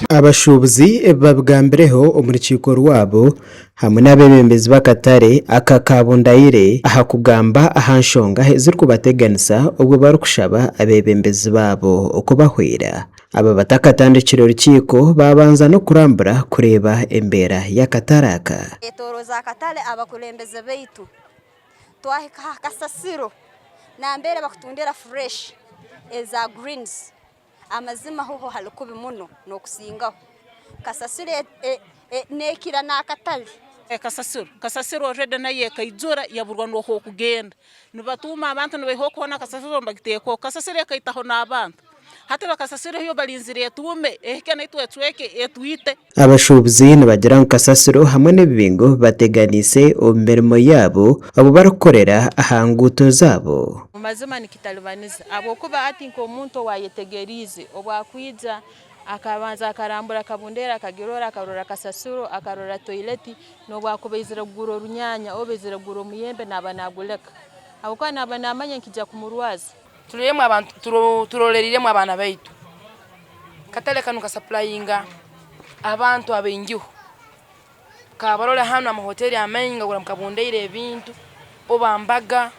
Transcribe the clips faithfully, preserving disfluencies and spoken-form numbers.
Abashuubuzi ebi babigambireho omu rukiiko rwabo hamu n'abeebembezi b'akatare aka Kabundaire, aha kugamba aha nshonga ezirikubateganisa, obu barikushaba abeebembezi baabo okubahwera. Abo abatakatandikire orukiiko baabanza n'okurambura kureeba embeera y'akatare aka. Etooro z'akatare, abakulembeze baitu, twahika ha kasasiro, nambere bakutundira fresh eza greens. Amazima, hoho hali kubi muno n'okusingaho. Kasasiro e, e, e, neekira n'akatale. E, kasasiro, kasasiro already nayo ekaijura, yaburwa n'oh'okugenda. Nibatuuma abantu, nibaiha okuhona kasasiro, nibagiteekaho. Kasasiro ekaitaho n'abantu. Hati bakasasiro yo balinzire etuume, ehike naitwe ecweke, etwite. Abashuubuzi nibagira ngu kasasiro hamwe n'ebibingo bibateganiise omu mirimo yaabo obu barikukorera aha nguuto zaabo. Mu mazima nikitalibaniza, habwokuba hati nk'omuntu ow'ayetegeriize, obu akwija, akabanza akarambura Kabundaire, akagirora, akarora kasasiro, akarora toileti, n'obu akuba aizire kugura orunyanya oba aizire kugura omuyembe, naaba naaguleka, habwokuba naaba naamanya nikiija kumurwaza. Turoleiremu abantu, turo-, turoleriremu abaana baitu. Katale kanu kasapurayinga abantu abaingiho. Kabarole hanu amahoteri amaingi gagura mu Kabundaire ebintu, oba mbaga,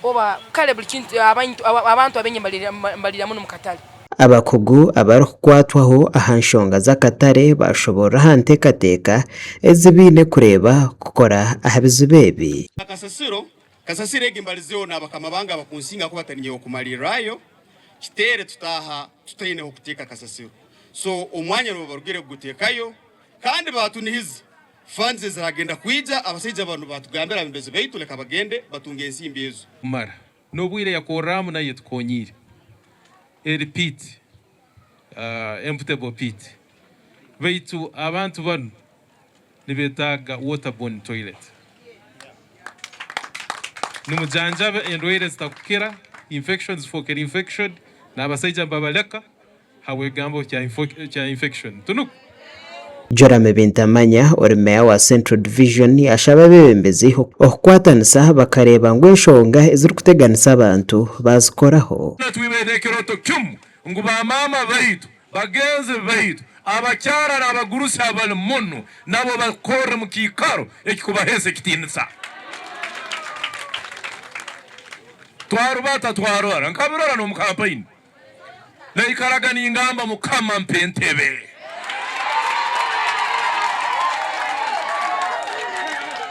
oba kale buli kintu, abantu, aba-, abantu abaingi mbalira-, mba-, mbalira muno mu katale. Abakugu abarukukwatwaho aha nshonga z'akatare bashoborra ha nteekateeka ezi baine kureeba kukora aha bizibu ebi. Akasasiro Kasasiro egi mbalizeho n'abakama bange abakunsinga, kuba tali nyowe okumalirrayo, kiteere tutaaha tutaineho kuteeka kasasiro. So, omwanya nubo barugire kuguteekayo, kandi batunihize funds eziragenda kwija, abasaija banu batugambira abembezi baitu, leka bagende batunge ensimbi ezo. Kumara. N'obwire yakorramu nayo etukonyiire. Eri pit, ah, emputable pit. Baitu abantu banu, nibetaaga waterborne toilet. Nimujanjaba endwaire ezitakukira, infection zifookere infection, n'abasaija nibabaleka habw'ekigambo kya info-, kya infection. Tunuku. Joram Bintamanya, ori meeya wa Central Division, ashaba abeebembezi okukwatanisa bakareeba ngu enshonga ezirukuteganisa abantu bazikoraho. Twibere n'ekirooto kimu ngu bamaama baitu, bagenzi baitu, abakyara n'abagurusi abali munu, nabo bakorre mu kiikaro ekikubaheesa ekitiinisa. Twarubata, twarora, nkabirora n'omu kampaini. Naikaraga ningamba, "Mukama, mpa entebe."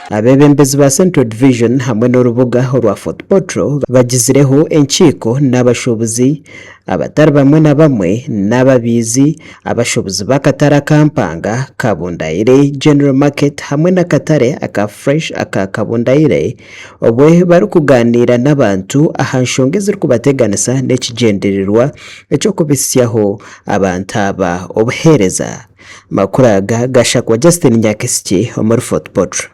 Abeebembezi ba Central Division hamwe n'orubuga orwa Fort Portal bagizireho enkiiko n'abashuubuzi abatali bamwe na bamwe, n'ababaizi, abashuubuzi b'akatare aka Mpanga, Kabundaire General Market hamwe n'akatare aka Fresh aka Kabundaire, obu barikuganiira n'abantu aha nshonga ezirikubateganisa n'ekigyendererwa eky'okubihitsyaho abantu aba obuheereza. Makuru aga gashakwa Justin Nyakisiki omuri Fort Portal.